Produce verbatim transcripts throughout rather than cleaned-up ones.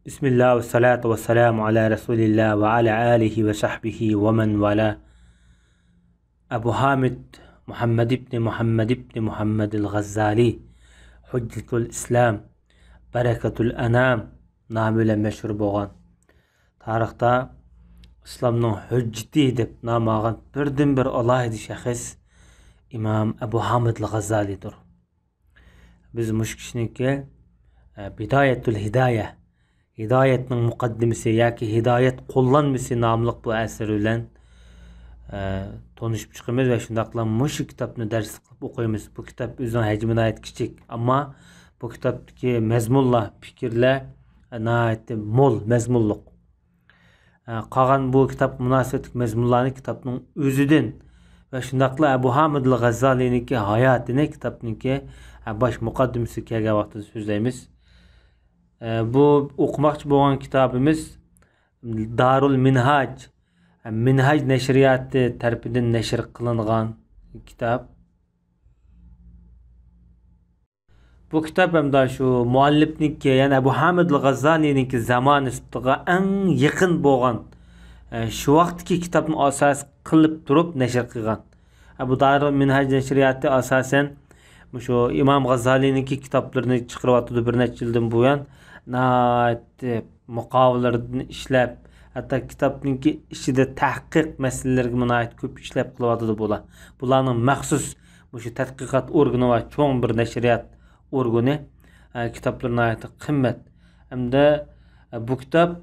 بسم الله والصلاة والسلام على رسول الله وعلى آله وصحبه ومن والاه. ئەبۇ ھامىد مۇھەممەد ئىبنى مۇھەممەد ئىبنى مۇھەممەدىل غەززالى، ھۇججەتۇل ئىسلام، بەرەكەتۇل ئەنام نامى بىلەن مەشھۇر بولغان، تارىختا ئىسلامنىڭ ھۆججىتى دەپ نام ئالغان بىردىنبىر ئالاھىدە شەخس ئىمام ئەبۇ ھامىدىل غەززالىدۇر. بىز مۇشۇ كىشىنىڭكى، ئە، بىدايەتۇل ھىدايە، ھىدايەتنىڭ مۇقەددىمىسى ياكى ھىدايەت قوللانمىسى ناملىق بۇ ئەسىرى بىلەن، ئە، تونۇشۇپ چىقىمىز ۋە شۇنداقلا مۇشۇ كىتابنى دەرس قىلىپ ئوقۇيمىز. بۇ كىتاب ئۆزىنىڭ ھەجمى ناھايىتى كىچىك، ئەمما بۇ كىتابتىكى مەزمۇنلار، پىكىرلەر، ئە، ناھايىتى مول مەزمۇنلۇق. ئە، قالغان بۇ كىتابقا مۇناسىۋەتلىك مەزمۇنلارنى كىتابنىڭ ئۆزىدىن ۋە شۇنداقلا ئەبۇ ھامىدىل غەززالىنىڭكى ھاياتىنى كىتابنىڭكى، ئە، باش مۇقەددىمىسىگە كەلگەن ۋاقتىدا سۆزلەيمىز. ئە، بۇ ئوقۇماقچى بولغان كىتابىمىز دارۇل مىنھاج، ئە، مىنھاج نەشرىياتى تەرىپىدىن نەشر قىلىنغان كىتاب. بۇ كىتاب ھەمدە شۇ مۇئەللىپنىڭكى، يەنى ئەبۇ ھامىدىل غەززالىنىڭكى زامانىسىغا ئەڭ يېقىن بولغان، ئە، شۇ ۋاقىتتىكى كىتابنى ئاساس قىلىپ تۇرۇپ نەشر قىلغان. ئە، بۇ دارۇل مىنھاج نەشرىياتى ئاساسەن مۇشۇ ئىمام غەززالىنىڭكى كىتابلىرىنى چىقىرىۋاتىدۇ بىر نەچچە يىلدىن بۇيان. ناھايىتى مۇقاۋىلىرىدىن ئىشلەپ، ھەتتا كىتابنىڭكى ئىچىدە تەھقىق مەسىلىلىرىگە ناھايىتى كۆپ ئىشلەپ قىلىۋاتىدۇ بۇلار. بۇلارنىڭ مەخسۇس مۇشۇ تەتقىقات ئورگىنى بار، چوڭ بىر نەشرىيات ئورگىنى. ئە، كىتابلىرى ناھايىتى قىممەت. ھەمدە، ئە، بۇ كىتاب،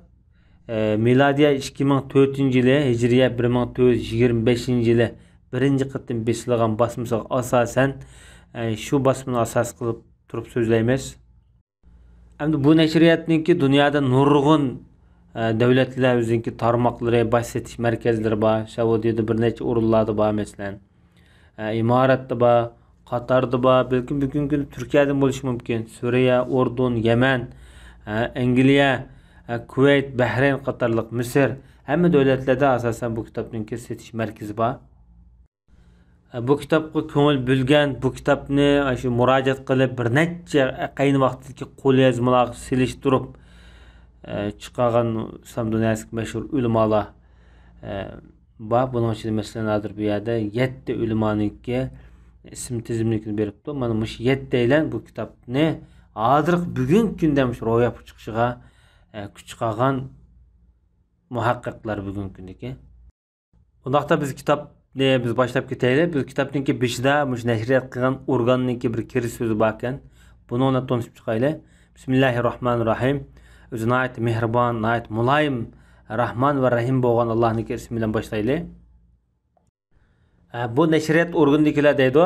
ئە، مىلادىيە ئىككى مىڭ تۆتىنچى يىلى، ھىجرىيە بىر مىڭ تۆت يۈز يىگىرمە بەشىنچى يىلى بىرىنچى قېتىم بېسىلغان باسمىسىغا ئاساسەن، ئە، شۇ باسمىنى ئاساس قىلىپ تۇرۇپ سۆزلەيمىز. ئەمدى بۇ نەشرىياتنىڭكى دۇنيادا نۇرغۇن، ئە، دۆلەتلەر ئۆزىنىڭكى تارماقلىرى، باش سېتىش مەركەزلىرى بار. سەئۇدىيەدە بىر نەچچە ئورۇنلاردا بار، مەسىلەن. ئە، ئىماراتتا بار، قاتاردا بار، بەلكىم بۈگۈنكى كۈندە تۈركىيەدىن بولۇشى مۇمكىن. سۈرىيە، ئۇردۇن، يەمەن، ئە، ئەنگلىيە، ئە، كۇۋەيت، بەھرەين قاتارلىق، مىسىر، ھەممە دۆلەتلەردە ئاساسەن بۇ كىتابنىڭكى سېتىش مەركىزى بار. بۇ كىتابقا كۆڭۈل بۆلگەن، بۇ كىتابنى شۇ مۇراجىئەت قىلىپ، بىر نەچچە ئەينى ۋاقىتتىكى قوليازمىلارغا سېلىشتۇرۇپ، ئە، چىقارغان ئىسلام دۇنياسىدىكى مەشھۇر ئۆلىمالار، ئە، بار. بۇنىڭ ئىچىدە، مەسىلەن، ھازىر بۇ يەردە يەتتە ئۆلىمانىڭكى ئىسىم تىزىملىكىنى بېرىپتۇ. مانا مۇشۇ يەتتەيلەن بۇ كىتابنى ھازىرقى بۈگۈنكى كۈندە مۇشۇ روياپقا چىقىشىغا، ئە، كۈچ چىقارغان مۇھەققىقلار بۈگۈنكى كۈندىكى. ئۇنداقتا بىز كىتابنى بىز باشلاپ كېتەيلى. بىز كىتابنىڭكى بېشىدا مۇشۇ نەشرىيات قىلغان ئورگاننىڭكى بىر كىرىش سۆزى باركەن. بۇنىڭ بىلەن تونۇشۇپ چىقايلى. بىسمىللاھىررەھمانىررەھىم. ئۆزى ناھايىتى مېھرىبان، ناھايىتى مۇلايىم، راھمان ۋە رەھىم بولغان ئاللاھنىڭكى ئىسمى بىلەن باشلايلى. ھە، بۇ نەشرىيات ئورگىنىدىكىلەر دەيدۇ،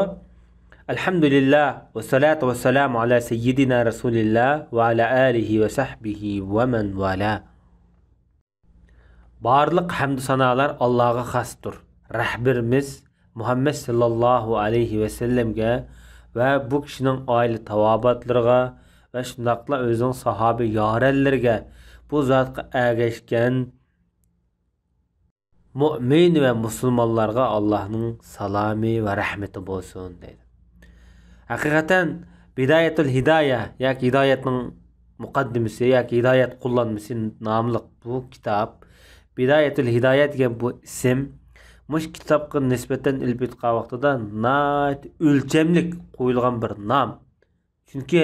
ئەلھەمدۇلىللا ۋەسسالاتۇ ۋەسسالامۇ ئالا سەييىدىنا رەسۇلىللا ۋە ئالا ئالىھى ۋە سەھبىھى ۋە مەن ۋالا. بارلىق ھەمدۇ سانالار ئاللاغا خاستۇر. رەھبىرىمىز مۇھەممەد ساللاللاھۇ ئەلەيھى ۋەسەللەمگە ۋە بۇ كىشىنىڭ ئائىلە تاۋابىئاتلىرىغا ۋە شۇنداقلا ئۆزىنىڭ ساھابە يارەنلىرىگە، بۇ زاتقا ئەگەشكەن مۇئمىن ۋە مۇسۇلمانلارغا ئاللاھنىڭ سالامى ۋە رەھمىتى بولسۇن دەيدۇ. ھەقىقەتەن بىدايەتۇل ھىدايە ياكى ھىدايەتنىڭ مۇقەددىمىسى ياكى ھىدايەت قوللانمىسى ناملىق بۇ كىتاب، بىدايەتۇل ھىدايە دېگەن بۇ ئىسىم مۇشۇ كىتابقا نىسبەتەن ئېلىپ ئېيتقان ۋاقتىدا ناھايىتى ئۆلچەملىك قويۇلغان بىر نام. چۈنكى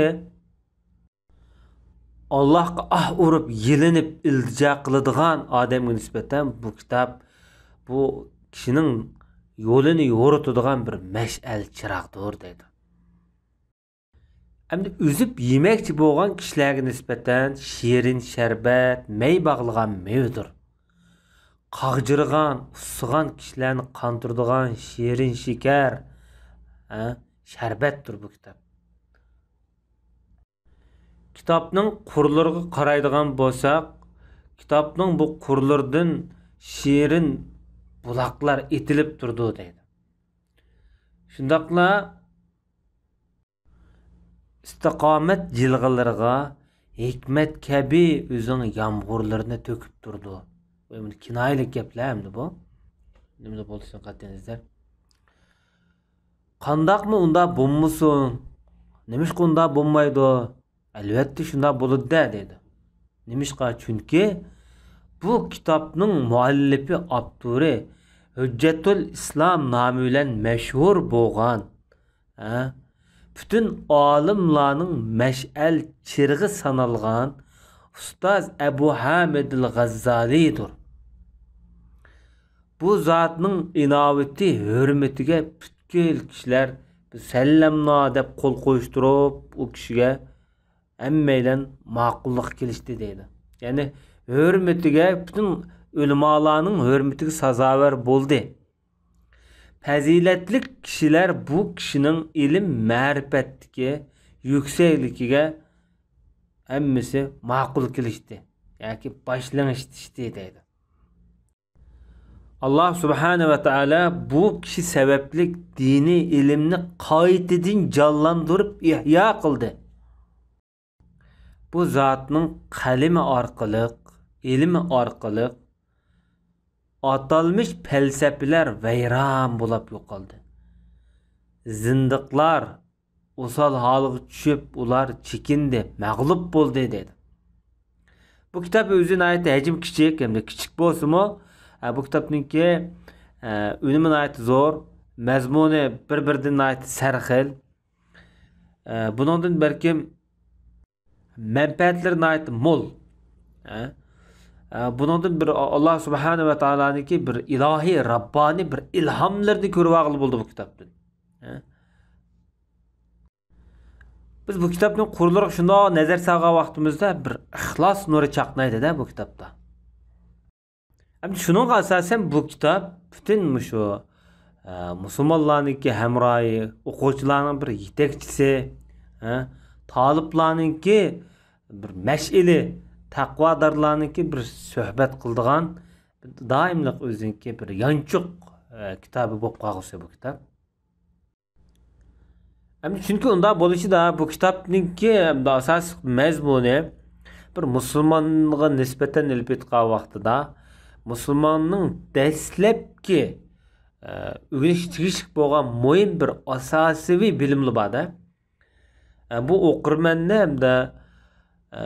ئاللاھقا ئاھ ئۇرۇپ، يېلىنىپ، ئىلتىجا قىلىدىغان ئادەمگە نىسبەتەن بۇ كىتاب بۇ كىشىنىڭ يولىنى يورۇتىدىغان بىر مەشئەل چىراغدۇر دەيدۇ. ئەمدى ئۈزۈپ يېمەكچى بولغان كىشىلەرگە نىسبەتەن شېرىن شەربەت، مەي باغلىغان مېۋىدۇر. قاغجىرىغان، ئۇسسىغان كىشىلەرنى قاندۇرىدىغان شېرىن شېكەر، ھە، شەربەتتۇر بۇ كىتاب. كىتابنىڭ قۇرلىرىغا قارايدىغان بولساق، كىتابنىڭ بۇ قۇرلىرىدىن شېرىن بۇلاقلار ئېتىلىپ تۇرىدۇ دەيدۇ. شۇنداقلا ئىستىقامەت جىلغىلىرىغا ھېكمەت كەبى ئۆزىنىڭ يامغۇرلىرىنى تۆكۈپ تۇرىدۇ. بۇ كىنايىلىك گەپلەر ئەمدى بۇ. نېمىلا بولسۇن قەتئىينەزەر. قانداقمۇ ئۇنداق بولمىسۇن؟ نېمىشقا ئۇنداق بولمايدۇ؟ ئەلۋەتتە شۇنداق بولىدۇ-دە، دەيدۇ. نېمىشقا؟ چۈنكى بۇ كىتابنىڭ مۇئەللىپى، ئاپتورى ھۆججەتۇل ئىسلام نامى بىلەن مەشھۇر بولغان، ھە، پۈتۈن ئالىملارنىڭ مەشئەل چىرىغى سانالغان ئۇستاز ئەبۇ ھامىدىل غەززالىدۇر. بۇ زاتنىڭ ئىناۋىتى، ھۆرمىتىگە پۈتكۈل كىشىلەر سەللەمنا دەپ قول قويۇشتۇرۇپ، ئۇ كىشىگە ھەممەيلەن ماقۇللۇققا كېلىشتى دەيدۇ. يەنى ھۆرمىتىگە، پۈتۈن ئۆلىمالارنىڭ ھۆرمىتىگە سازاۋەر بولدى. پەزىلەتلىك كىشىلەر بۇ كىشىنىڭ ئىلىم مەرىپەتتىكى يۈكسەكلىكىگە ھەممىسى ماقۇل كېلىشتى ياكى باش لىڭشىتىشتى دەيدۇ. ئاللا سۇبھانە ۋە تائالا بۇ كىشى سەۋەبلىك دىنىي ئىلىمنى قايتىدىن جانلاندۇرۇپ ئىھيا قىلدى. بۇ زاتنىڭ قەلىمى ئارقىلىق، ئىلمى ئارقىلىق ئاتالمىش پەلسەپىلەر ۋەيران بولاپ يوقالدى. زىندىقلار ئوسال ھالغا چۈشۈپ، ئۇلار چېكىندى، مەغلۇپ بولدى، دەيدۇ. بۇ كىتاب ئۆزى ناھايىتى ھەجمى كىچىك، ھەمدە كىچىك بولسىمۇ، ئە، بۇ كىتابنىڭكى، ئە، ئۈنۈمى ناھايىتى زور، مەزمۇنى بىر-بىرىدىن ناھايىتى سەرخىل. ئە، بۇنىڭدىن بەلكىم مەنپەئەتلىرى ناھايىتى مول. ئە، ئە، بۇنىڭدىن بىر ئاللا سۇبھانە ۋە تائالانىڭكى بىر ئىلاھىي، راببانىي بىر ئىلھاملىرىنى كۆرۈۋالغىلى بولىدۇ بۇ كىتابتىن. ئە. بىز بۇ كىتابنىڭ قۇرلىرىغا شۇنداق نەزەر سالغان ۋاقتىمىزدا بىر ئىخلاس نۇرى چاقنايدۇ-دە بۇ كىتابتا. ئەمدى شۇنىڭغا ئاساسەن بۇ كىتاب پۈتۈن مۇشۇ، ئە، مۇسۇلمانلارنىڭكى ھەمراھى، ئوقۇغۇچىلارنىڭ بىر يېتەكچىسى، ئە، تالىپلارنىڭكى بىر مەشئىلى، تەقۋادارلارنىڭكى بىر سۆھبەت قىلىدىغان، دائىملىق ئۆزىنىڭكى بىر يانچۇق، ئە، كىتابى بولۇپ قالغۇسى بۇ كىتاب. ئەمدى چۈنكى ئۇنداق بولۇشىدا بۇ كىتابنىڭكى ئەمدى ئاساسلىق مەزمۇنى بىر مۇسۇلمانغا نىسبەتەن ئېلىپ ئېيتقان ۋاقتىدا مۇسۇلماننىڭ دەسلەپكى، ئە، ئۆگىنىشى تېگىشلىك بولغان مۇھىم بىر ئاساسىي بىلىملا بار-دە. ئە، بۇ ئوقۇرمەننى ھەمدە، ئە،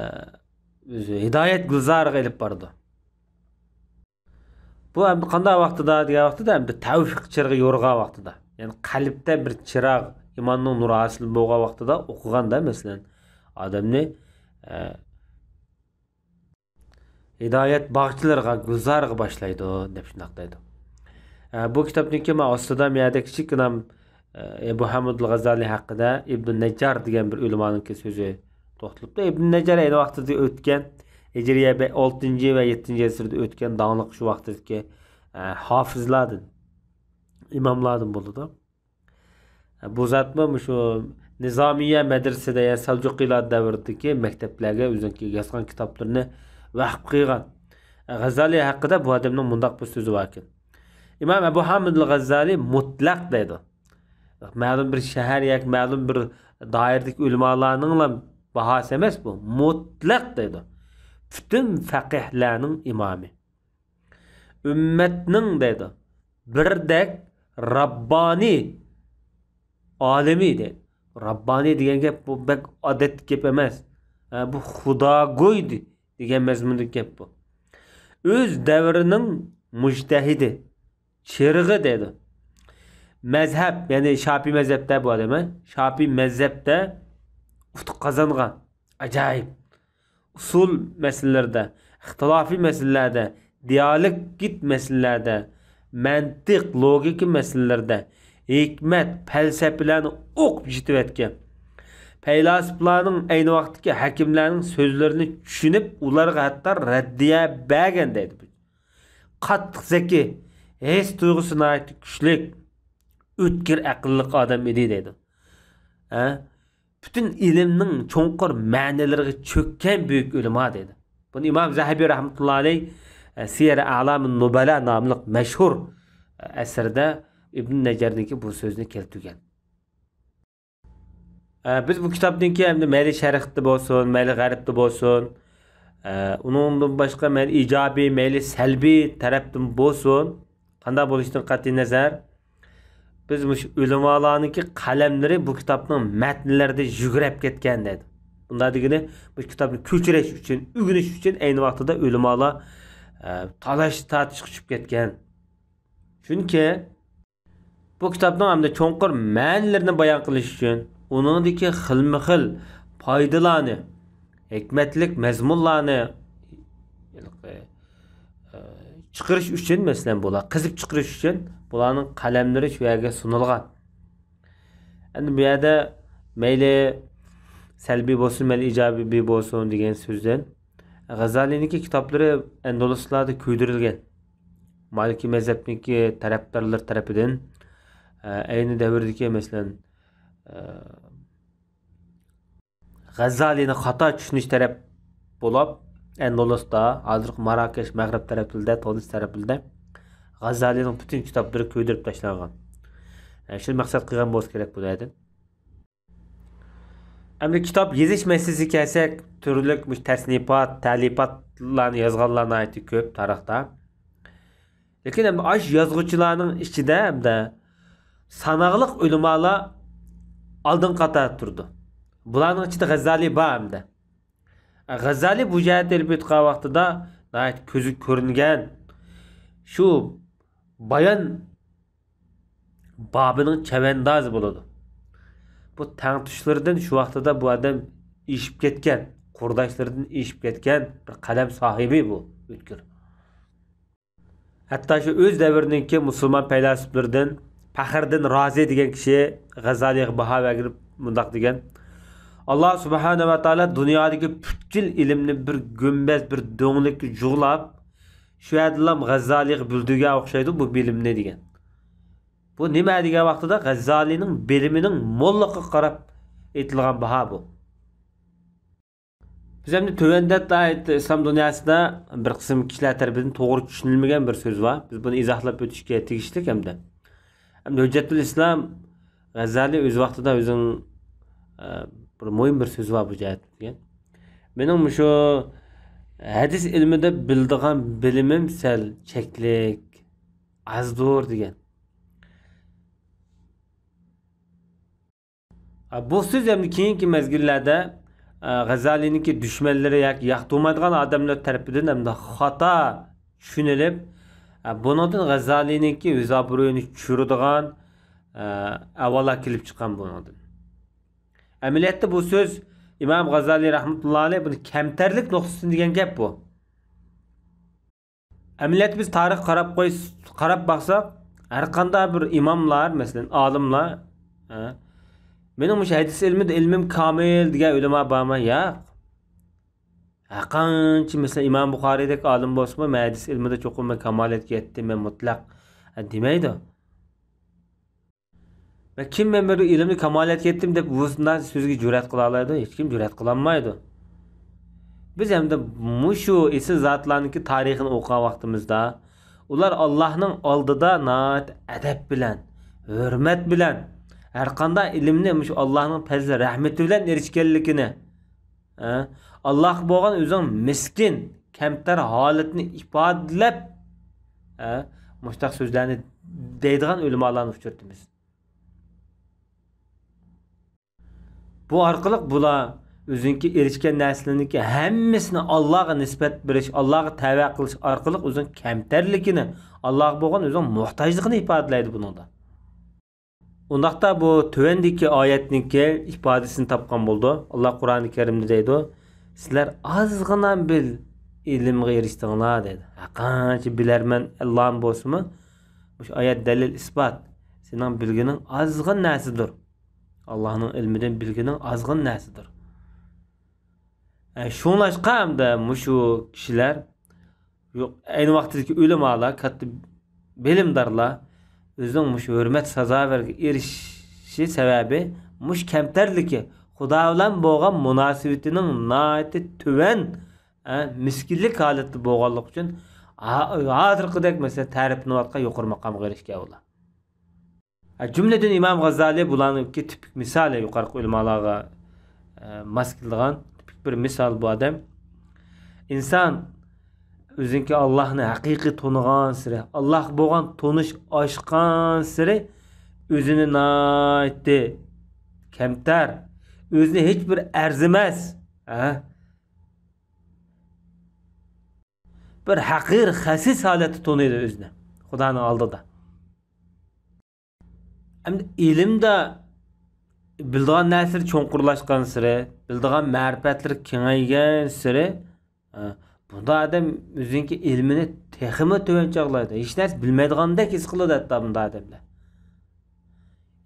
ئۆزى ھىدايەت گۈلزارىغا ئېلىپ بارىدۇ. بۇ ئەمدى قانداق ۋاقتىدا دېگەن ۋاقتىدا، ئەمدى تەۋفىق چىرىغى يورۇغان ۋاقتىدا، يەنى قەلبتە بىر چىراغ، ئىماننىڭ نۇرى ھاسىل بولغان ۋاقتىدا ئوقۇغاندا، مەسىلەن، ئادەمنى، ئە، ھىدايەت باغچىلىرىغا، گۈلزارىغا باشلايدۇ، دەپ شۇنداق دەيدۇ. ئە، بۇ كىتابنىڭكى مانا ئاستىدا مۇ يەردە كىچىككىنە، ئە، ئەبۇ ھامىدۇل غازالى ھەققىدە ئىبن نەججار دېگەن بىر ئۆلىمانىڭكى سۆزى توختىلىپتۇ. ئىبن نەججار ئەينى ۋاقتىدا ئۆتكەن، ھىجرىيە بە-، ئالتىنچى ۋە يەتتىنچى ئەسىردە ئۆتكەن داڭلىق شۇ ۋاقتىدىكى، ئە، ھافىزلاردىن، ئىماملاردىن بولىدۇ. بۇ زاتمۇ مۇشۇ نىزامىيە مەدرىسىدە، يەنى سەلجۇقىيلار دەۋرىدىكى مەكتەپلەرگە ئۆزىنىڭكى يازغان كىتابلىرىنى ۋەقىپ قىلغان. غازالى ھەققىدە بۇ ئادەمنىڭ مۇنداق بىر سۆزى باركەن. ئىمام ئەبۇ ھامىدىل غازالى مۇتلەق دەيدۇ. مەلۇم بىر شەھەر ياكى مەلۇم بىر دائىرىدىكى ئۆلىمالارنىڭلا باھاسى ئەمەس بۇ. مۇتلەق دەيدۇ. پۈتۈن فەقىھلەرنىڭ ئىمامى. ئۈممەتنىڭ دەيدۇ، بىردەك راببانىي ئالىمى دەيدۇ. راببانىي دېگەن گەپ بۇ بەك ئادەتتىكى گەپ ئەمەس. ھە، بۇ خۇداگوي دېگەن مەزمۇندىكى گەپ بۇ. ئۆز دەۋرىنىڭ مۇجتەھىدى، چىرىغى دەيدۇ. مەزھەپ، يەنى شاپىي مەزھەپتە بۇ ئادەم، ھە؟ شاپىي مەزھەپتە ئۇتۇق قازانغان، ئاجايىپ. ئۇسۇل مەسىلىلىرىدە، ئىختىلاپىي مەسىلىلەردە، دىيالېكت مەسىلىلەردە، مەنتىق، لوگىكا مەسىلىلىرىدە، ھېكمەت، پەلسەپىلەرنى ئوقۇپ يېتىۋەتكەن. پەيلاسوپلارنىڭ، ئەينى ۋاقىتتىكى ھەكىملەرنىڭ سۆزلىرىنى چۈشىنىپ، ئۇلارغا ھەتتا رەددىيە بەرگەن دەيدۇ. قاتتىق زەكىي، ھېس تۇيغۇسى ناھايىتى كۈچلۈك، ئۆتكۈر ئەقىللىق ئادەم ئىدى دەيدۇ. ھە؟ پۈتۈن ئىلىمنىڭ چوڭقۇر مەنىلىرىگە چۆككەن بۈيۈك ئۆلىما دەيدۇ. بۇنى ئىمام زەھەبى رەھمەتۇللا ئەلەيھ، ئە، سىيەر ئەلامىن نۇبەلا ناملىق مەشھۇر، ئە، ئەسىرىدە ئىبن نەججارنىڭكى بۇ سۆزىنى كەلتۈرگەن. ئە، بىز بۇ كىتابنىڭكى ئەمدى مەيلى شەرقتە بولسۇن، مەيلى غەربتە بولسۇن، ئە، ئۇنىڭدىن باشقا مەيلى ئىجابىي، مەيلى سەلبىي تەرەپتىن بولسۇن، قانداق بولۇشىدىن قەتئىينەزەر، بىز مۇشۇ ئۆلىمالارنىڭكى قەلەملىرى بۇ كىتابنىڭ مەتنلىرىدە يۈگرەپ كەتكەن دەيدۇ. ئۇنداق دېگىنى، بۇ كىتابنى كۆچۈرۈش ئۈچۈن، ئۆگىنىش ئۈچۈن ئەينى ۋاقتىدا ئۆلىمالار، ئە، تالاش-تارتىشقا چۈشۈپ كەتكەن. چۈنكى بۇ كىتابنىڭ ھەمدە چوڭقۇر مەنىلىرىنى بايان قىلىش ئۈچۈن، ئۇنىڭدىكى خىلمۇ خىل پايدىلارنى، ھېكمەتلىك مەزمۇنلارنى، ئە، چىقىرىش ئۈچۈن، مەسىلەن، بۇلار قېزىپ چىقىرىش ئۈچۈن بۇلارنىڭ قەلەملىرى شۇ يەرگە سۇنۇلغان. ئەمدى بۇ يەردە مەيلى سەلبىي بولسۇن، مەيلى ئىجابىي بولسۇن دېگەن سۆزدىن، غەززالىنىڭكى كىتابلىرى ئەندۇلۇسلاردا كۆيدۈرۈلگەن. مالىكىي مەزھەپنىڭكى تەرەپدارلىرى تەرىپىدىن، ئە، ئەينى دەۋردىكى، مەسىلەن، ئە، غەززالىنى خاتا چۈشىنىش تەرەپ بولۇپ، ئەندۇلۇستا، ھازىرقى ماراكەش، مەغرىب تەرەپلىرىدە، تۇنىس تەرەپلىرىدە غەززالىنىڭ پۈتۈن كىتابلىرى كۆيدۈرۈپ تاشلانغان. ئە، شۇنى مەقسەت قىلغان بولسا كېرەك بۇ يەردىن. ئەمدى كىتاب يېزىش مەسىلىسىگە كەلسەك، تۈرلۈك مۇشۇ تەسنىپات، تەلىپاتلارنى يازغانلار ناھايىتى كۆپ تارىختا. لېكىن ئەمدى ئاشۇ يازغۇچىلارنىڭ ئىچىدە ئەمدى ساناقلىق ئۆلىمالار ئالدىنقى قاتاردا تۇرىدۇ. بۇلارنىڭ ئىچىدە غەززالى بار ئەمدى. غەززالى بۇ جەھەتتە ئېلىپ ئېيتقان ۋاقتىدا ناھايىتى كۆزگە كۆرۈنگەن شۇ بايان بابىنىڭ چەۋەندازى بولىدۇ. بۇ تەڭتۇشلىرىدىن شۇ ۋاقتىدا بۇ ئادەم ئېشىپ كەتكەن، قۇرداشلىرىدىن ئېشىپ كەتكەن بىر قەلەم ساھىبى بۇ ئۆتكۈر. ھەتتا شۇ ئۆز دەۋرىنىڭكى مۇسۇلمان پەيلاسوپلىرىدىن پەخرىدىن رازى دېگەن كىشى غەززالىغا باھا بەرگىلى مۇنداق دېگەن: «ئاللا سۇبھانە ۋە تائالا دۇنيادىكى پۈتكۈل ئىلىمنى بىر گۈمبەز، بىر دۆڭلۈككە جۇغلاپ، شۇ يەردىلا غەززالىغا بىلدۈرگەن ئوخشايدۇ بۇ بىلىمنى» دېگەن. بۇ نېمە دېگەن ۋاقتىدا غەززالىنىڭ بىلىمىنىڭ موللۇقىغا قاراپ ئېيتىلغان باھا بۇ. بىز ئەمدى تۆۋەندە ئىسلام دۇنياسىدا بىر قىسىم كىشىلەر تەرىپىدىن توغرا چۈشىنىلمىگەن بىر سۆز بار. بىز بۇنى ئىزاھلاپ ئۆتۈشكە تېگىشلىك ئەمدى. ئەمدى ھۆججەتۇل ئىسلام غەززالى ئۆز ۋاقتىدا ئۆزىنىڭ، ئە، بىر مۇھىم بىر سۆزى بار بۇ جەھەتتە دېگەن. مېنىڭ مۇشۇ ھەدىس ئىلمىدا بىلىدىغان بىلىمىم سەل چەكلىك، ئازدۇر دېگەن. بۇ سۆز ئەمدى كېيىنكى مەزگىللەردە، ئە، غەززالىنىڭكى دۈشمەنلىرى ياكى ياقتۇرمايدىغان ئادەملەر تەرىپىدىن ئەمدى خاتا چۈشىنىلىپ، ئە، بۇنىڭدىن غەززالىنىڭكى ئۆز ئابرۇيىنى چۈشۈرىدىغان، ئە، ئەھۋاللار كېلىپ چىققان بۇنىڭدىن. ئەمەلىيەتتە بۇ سۆز ئىمام غەززالى رەھمەتۇللا ئەلەيھ بۇنى كەمتەرلىك نۇقتىسىدىن دېگەن گەپ بۇ. ئەمەلىيەتتە بىز تارىخقا قاراپ قوي-، قاراپ باقساق، ھەر قانداق بىر ئىماملار، مەسىلەن، ئالىملار، ھە، مېنىڭ مۇشۇ ھەدىس ئىلمىدا ئىلمىم كامىل دېگەن ئۆلىما بارمۇ؟ ياق. ھەر قانچە، مەسىلەن، ئىمام بۇخارىيدەك ئالىم بولسىمۇ، مەن ھەدىس ئىلمىدا چوقۇم مەن كامالەتكە يەتتىم، مەن مۇتلەق، ھە، دېمەيدۇ. ۋە كىم مەن بىر ئىلىمنى كامالەتكە يەتتىم دەپ بۇنداق سۆزگە جۈرئەت قىلالايدۇ؟ ھېچكىم جۈرئەت قىلالمايدۇ. بىز ئەمدى مۇشۇ ئېسىل زاتلارنىڭكى تارىخىنى ئوقۇغان ۋاقتىمىزدا، ئۇلار ئاللاھنىڭ ئالدىدا ناھايىتى ئەدەپ بىلەن، ھۆرمەت بىلەن، ھەرقانداق ئىلىمنى مۇشۇ ئاللاھنىڭ پەزلى رەھمىتى بىلەن ئېرىشكەنلىكىنى، ھە، ئاللاھقا بولغان ئۆزىنىڭ مىسكىن، كەمتەر ھالىتىنى ئىپادىلەپ، ھە، مۇشۇنداق سۆزلەرنى دەيدىغان ئۆلىمالارنى ئۇچرىتىمىز. بۇ ئارقىلىق بۇلار ئۆزىنىڭكى ئېرىشكەن نەرسىلىرىنىڭكى ھەممىسىنى ئاللاغا نىسبەت بېرىش، ئاللاغا تەۋە قىلىش ئارقىلىق ئۆزىنىڭ كەمتەرلىكىنى، ئاللاغا بولغان ئۆزىنىڭ موھتاجلىقىنى ئىپادىلەيدۇ بۇنىڭدا. ئۇنداقتا بۇ تۆۋەندىكى ئايەتنىڭكى ئىپادىسىنى تاپقان بولىدۇ. ئاللا قۇرئانى كەرىمدە دەيدۇ، «سىلەر ئازغىنا بىر ئىلىمغا ئېرىشتىڭلار» دەيدۇ. ھەرقانچە بىلەرمەن ئاللام بولسىمۇ، مۇشۇ ئايەت دەلىل ئىسپات. سېنىڭ بىلگىنىڭ ئازغىنا نەرسىدۇر. ئاللانىڭ ئىلمىدىن بىلگىنىڭ ئازغىنا نەرسىدۇر. ئە، شۇڭلاشقا ئەمدى مۇشۇ كىشىلەر، يوق، ئەينى ۋاقتىدىكى ئۆلىمالار، كاتتا بىلىمدارلار ئۆزىنىڭ مۇشۇ ھۆرمەت سازاۋەرگە ئېرىشىشى سەۋەبى مۇشۇ كەمتەرلىكى، خۇدا بىلەن بولغان مۇناسىۋىتىنىڭ ناھايىتى تۆۋەن، ئە، مىسكىنلىك ھالەتتە بولغانلىقى ئۈچۈن ھا-، ھازىرقىدەك، مەسىلەن، تەرىپلىنىۋاتقان يۇقىرى ماقامغا ئېرىشكەن ئۇلار. جۈملىدىن ئىمام غازالى بۇلارنىڭكى تىپىك مىسالى، يۇقىرىقى ئۆلىمالارغا، ئە، ماس كېلىدىغان تىپىك بىر مىسال بۇ ئادەم. ئىنسان ئۆزىنىڭكى ئاللاھنى ھەقىقىي تونۇغانسېرى، ئاللاھقا بولغان تونۇش ئاشقانسېرى ئۆزىنى ناھايىتى كەمتەر، ئۆزىنى ھېچبىر ئەرزىمەس، ھە؟ بىر ھەقىر خەسىس ھالەتتە تونۇيدۇ ئۆزىنى خۇدانىڭ ئالدىدا. ئەمدى ئىلىمدا بىلىدىغان نەرسىلىرى چوڭقۇرلاشقانسېرى، بىلىدىغان مەرىپەتلىرى كېڭەيگەنسېرى، ھە، بۇنداق ئادەم ئۆزىنىڭكى ئىلمىنى تېخىمۇ تۆۋەن چاغلايدۇ. ھېچ نەرسە بىلمەيدىغاندەك ھېس قىلىدۇ ھەتتا بۇنداق ئادەملەر.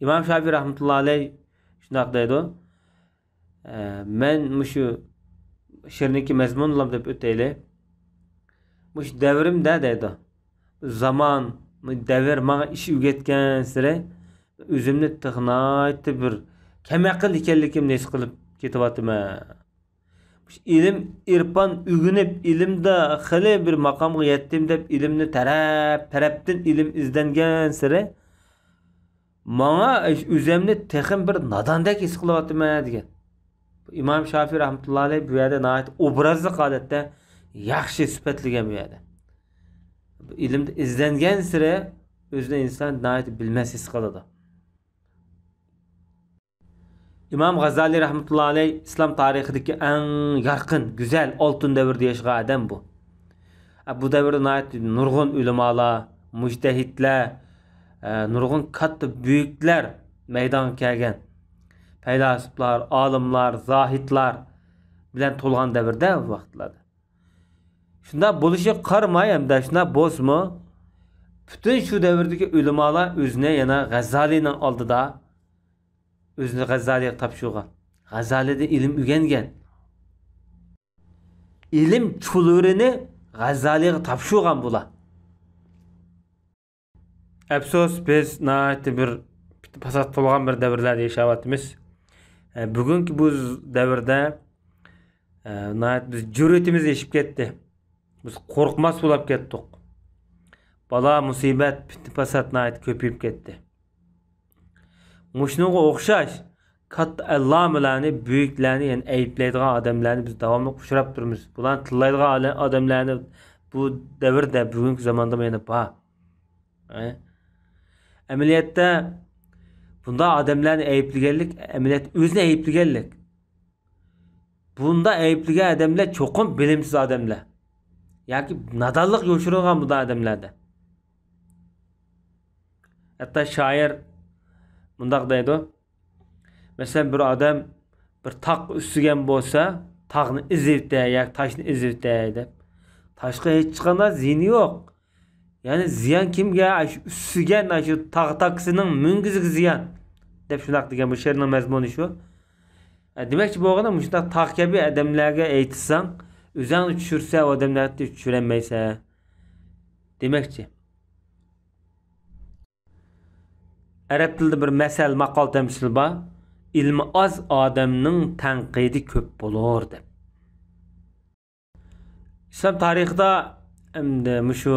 ئىمام شافىي رەھمەتۇللا ئەلەي شۇنداق دەيدۇ. ئە، مەن مۇشۇ شېئىرنىڭكى مەزمۇنىنى دەپ ئۆتەيلى. مۇشۇ دەۋرىمدە دەيدۇ. زامان، دەۋر ماڭا ئىش ئۆگەتكەنسېرى ئۆزۈمنى تېخى ناھايىتى بىر كەم ئەقىل ئىكەنلىكىمنى ھېس قىلىپ كېتىۋاتىمەن. مۇشۇ ئىلىم، ئىرپان ئۆگىنىپ، ئىلىمدە خېلى بىر ماقامغا يەتتىم دەپ ئىلىمنى تەرەپ-تەرەپتىن ئىلىم ئىزدەنگەنسېرى ماڭا ئۆزۈمنى تېخىمۇ بىر ناداندەك ھېس قىلىۋاتىمەن دېگەن. ئىمام شافىي رەھمەتۇللا ئەلەيھ بۇ يەردە ناھايىتى ئوبرازلىق ھالەتتە ياخشى سۈپەتلىگەن بۇ يەردە. ئىلىمدە ئىزدەنگەنسېرى ئۆزىنى ئىنسان ناھايىتى بىلمەس ھېس قىلىدۇ. ئىمام غازالىي رەھمەتۇللا ئەلەيھ ئىسلام تارىخىدىكى ئەڭ يارقىن، گۈزەل، ئالتۇن دەۋردە ياشىغان ئادەم بۇ. بۇ دەۋردە ناھايىتى نۇرغۇن ئۆلىمالار، مۇجتەھىدلەر، نۇرغۇن كاتتا بۈيۈكلەر مەيدانغا كەلگەن. پەيلاسوپلار، ئالىملار، زاھىدلار بىلەن تولغان دەۋردە ئۇ ۋاقىتلاردا. شۇنداق بولۇشىغا قارىماي، ھەمدە شۇنداق بولسىمۇ، پۈتۈن شۇ دەۋردىكى ئۆلىمالار ئۆزىنى يەنە غەززالىنىڭ ئالدىدا ئۆزىنى غەززالىغا تاپشۇرغان. غەززالىدىن ئىلىم ئۆگەنگەن. ئىلىم چۇلۋۇرىنى غەززالىغا تاپشۇرغان بۇلار. ئەپسۇس، بىز ناھايىتى بىر پاسات تولغان بىر دەۋرلەردە ياشاۋاتىمىز. ئە، بۈگۈنكى بۇ دەۋردە، ئە، ناھايىتى بىز جۈرئىتىمىز ئېشىپ كەتتى. بىز قورقماس بولاپ كەتتۇق. بالا، مۇسىبەت، پىتنە، پاسات ناھايىتى كۆپىيىپ كەتتى. مۇشۇنىڭغا ئوخشاش كاتتا ئەللامىلەرنى، بۈيۈكلەرنى، يەنى ئەيىبلەيدىغان ئادەملەرنى بىز داۋاملىق ئۇچراپ تۇرىمىز. بۇلارنى تىللايدىغان ئالە-، ئادەملەرنى بۇ دەۋردە، بۈگۈنكى زاماندىمۇ يەنە بار. ئە؟ ئەمەلىيەتتە بۇنداق ئادەملەرنى ئەيىبلىگەنلىك، ئەمەلىيەتتە ئۆزىنى ئەيىبلىگەنلىك. بۇنداق ئەيىبلىگەن ئادەملەر چوقۇم بىلىمسىز ئادەملەر. ياكى نادانلىق يوشۇرۇنغان بۇنداق ئادەملەردە. ھەتتا شائىر مۇنداق دەيدۇ. مەسىلەن، بىر ئادەم بىر تاغ ئۈسسىگەن بولسا، تاغنى ئېزىۋېتەي ياكى تاشنى ئېزىۋېتەي دەپ. تاشقا ھېچقانداق زىيىنى يوق. يەنى زىيان كىمگە؟ ئاشۇ ئۈسسىگەن، ئاشۇ تاغ تاكىسىنىڭ مۈڭگۈزىگە زىيان. دەپ شۇنداق دېگەن، بۇ شېئىرنىڭ مەزمۇنى شۇ. ئە، دېمەكچى بولغىنىم، مۇشۇنداق تاغ كەبى ئادەملەرگە ئېيتساڭ، ئۆزۈڭنى چۈشۈرسە، ئۇ ئادەملەرنى چۈشۈرەلمەيسەن. دېمەكچى. ئەرەب تىلىدا بىر مەسەل، ماقال تەمسىل بار. «ئىلمى ئاز ئادەمنىڭ تەنقىدى كۆپ بولۇر» دەپ. ئىسلام تارىخىدا ئەمدى مۇشۇ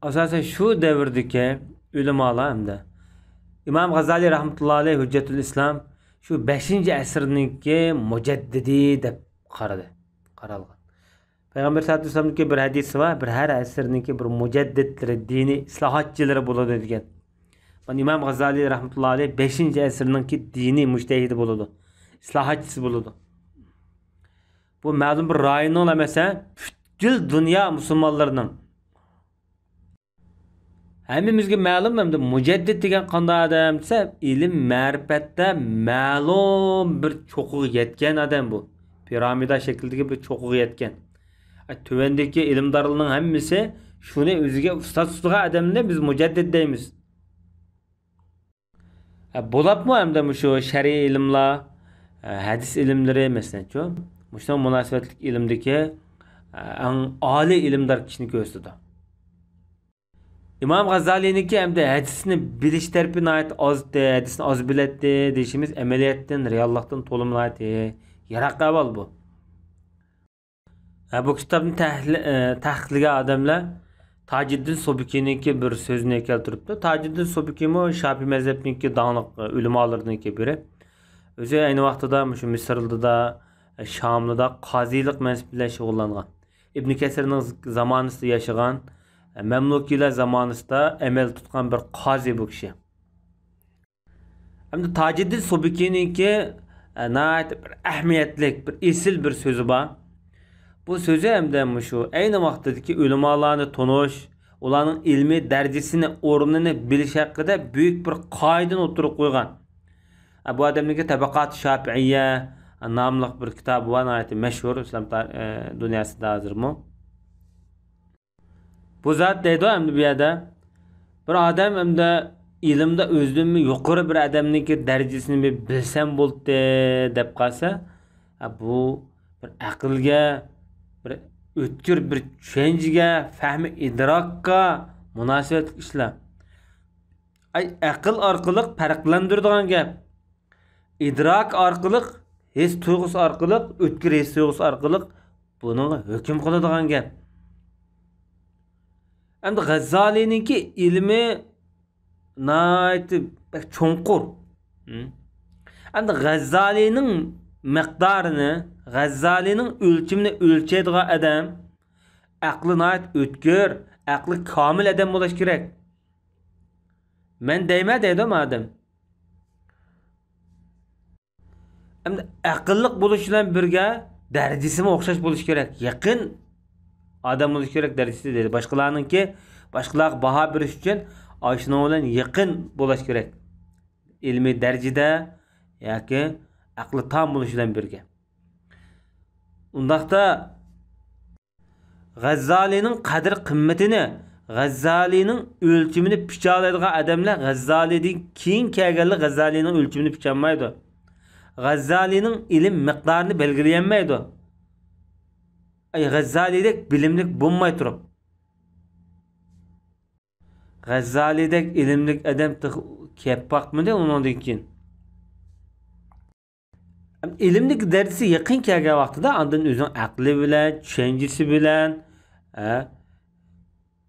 ئاساسەن شۇ دەۋردىكى ئۆلىمالار ئەمدى ئىمام غازالىي رەھمەتۇللا ئەلەيھ ھۆججەتۇل ئىسلام شۇ بەشىنچى ئەسىرنىڭكى مۇجەددىدى دەپ قارىدى، قارالغان. پەيغەمبەر سەللەللاھۇ ئەلەيھى ۋەسەللەمنىڭكى بىر ھەدىسى بار، بىر ھەر ئەسىرنىڭكى بىر مۇجەددىدلىرى، دىنىي ئىسلاھاتچىلىرى بولىدۇ دېگەن. مانا ئىمام غازالىي رەھمەتۇللا ئەلەيھ بەشىنچى ئەسىرنىڭكى دىنىي مۇجتەھىدى بولىدۇ، ئىسلاھاتچىسى بولىدۇ. بۇ مەلۇم بىر رايوننىڭلا ئەمەس، پۈتكۈل دۇنيا مۇسۇلمانلىرىنىڭ. ھەممىمىزگە مەلۇم، ئەمدى مۇجەددىد دېگەن قانداق ئادەم دېسە، ئىلىم مەرىپەتتە مەلۇم بىر چوققىغا يەتكەن ئادەم بۇ. پىرامىدا شەكلىدىكى بىر چوققىغا يەتكەن. ئە، تۆۋەندىكى ئىلىمدارلارنىڭ ھەممىسى شۇنى ئۆزىگە ئۇستاز تۇتىدىغان ئادەمنى بىز مۇجەددىد دەيمىز. ئە، بولۇپمۇ ئەمدى مۇشۇ شەرئىي ئىلىملار، ئە، ھەدىس ئىلىملىرى مەسىلەنچۇ، مۇشۇنىڭ مۇناسىۋەتلىك ئىلىمدىكى، ئە، ئەڭ ئالىي ئىلىمدار كىشىنى كۆرسىتىدۇ. ئىمام غازالىينىڭكى ئەمدى ھەدىسنى بىلىش تەرىپى ناھايىتى ئاز، ھەدىسنى ئاز بىلەتتى دېيىشىمىز ئەمەلىيەتتىن، رېئاللىقتىن تولىمۇ ناھايىتى يىراق ئەھۋال بۇ. ھە، بۇ كىتابنى تەھلى-، ئە، تەھقىقلىگەن ئادەملەر تاجىددىن سۇبكىنىڭكى بىر سۆزىنى كەلتۈرۈپتۇ. تاجىددىن سۇبكىمۇ شاپىي مەزھەپنىڭكى داڭلىق، ئە، ئۆلىمالىرىنىڭكى بىرى. ئۆزى ئەينى ۋاقتىدا مۇشۇ مىسىرلىدا، ئە، شاملىدا قازىلىق مەنسىپى بىلەن شۇغۇللانغان. ئىبن كەسىرنىڭ زامانىسىدا ياشىغان، ئە، مەملۇكىيلار زامانىسىدا ئەمەل تۇتقان بىر قازى بۇ كىشى. ئەمدى تاجىددىن سۇبكىنىڭكى، ناھايىتى بىر ئەھمىيەتلىك، بىر ئېسىل بىر سۆزى بار. بۇ سۆزى ھەمدە مۇشۇ ئەينى ۋاقتىدىكى ئۆلىمالارنى تونۇش، ئۇلارنىڭ ئىلمىي دەرىجىسىنى، ئورنىنى بىلىش ھەققىدە بۈيۈك بىر قائىدىنى ئوتتۇرىغا قويغان. بۇ ئادەمنىڭكى تەبەقاتى شاپىئىيە ناملىق بىر كىتابى بار، ناھايىتى مەشھۇر ئىسلام تا-، ئە، دۇنياسىدا ھازىرمۇ. بۇ زات دەيدۇ ئەمدى بۇ يەردە. بىر ئادەم ئەمدى ئىلىمدا ئۆزىدىنمۇ يۇقىرى بىر ئادەمنىڭكى دەرىجىسىنى بىر بىلسەم بولدى دەپ قالسا، ھە، بۇ بىر ئەقىلگە، بىر ئۆتكۈر بىر چۈشەنچىگە، فەھمى ئىدراكقا مۇناسىۋەتلىك ئىشلار. ئەي، ئەقىل ئارقىلىق پەرقلەندۈرىدىغان گەپ. ئىدراك ئارقىلىق، ھېس تۇيغۇسى ئارقىلىق، ئۆتكۈر ھېس تۇيغۇسى ئارقىلىق بۇنىڭغا ھۆكۈم قىلىدىغان گەپ. ئەمدى غەززالىنىڭكى ئىلمى ناھايىتى بەك چوڭقۇر. ھىم. ئەمدى غەززالىنىڭ مىقدارىنى، غەززالىنىڭ ئۆلچىمىنى ئۆلچەيدىغان ئادەم ئەقلى ناھايىتى ئۆتكۈر، ئەقلى كامىل ئادەم بولۇش كېرەك. مەن دەيمەن دەيدۇ مادەم. ئەمدى ئەقىللىق بولۇش بىلەن بىرگە دەرىجىسىمۇ ئوخشاش بولۇشى كېرەك. يېقىن ئادەم بولۇشى كېرەك دەرىجىسى دېدى. باشقىلارنىڭكى، باشقىلارغا باھا بېرىش ئۈچۈن ئاشۇنىڭ بىلەن يېقىن بولۇش كېرەك. ئىلمىي دەرىجىدە ياكى ئەقلى تام بولۇش بىلەن بىرگە. ئۇنداقتا غەززالىنىڭ قەدىر-قىممىتىنى، غەززالىنىڭ ئۆلچىمىنى پىچالايدىغان ئادەملەر غەززالىدىن كېيىن كەلگەنلەر غەززالىنىڭ ئۆلچىمىنى پىچالمايدۇ. غەززالىنىڭ ئىلىم مىقدارىنى بەلگىلىيەلمەيدۇ. ئەي، غەززالىدەك بىلىملىك بولماي تۇرۇپ. غەززالىدەك ئىلىملىك ئادەم تېخى كەپ باقمىدى ئۇنىڭدىن كېيىن. ئىلىمدىكى دەرىجىسى يېقىن كەلگەن ۋاقتىدا ئاندىن ئۆزىنىڭ ئەقلى بىلەن، چۈشەنچىسى بىلەن، ھە،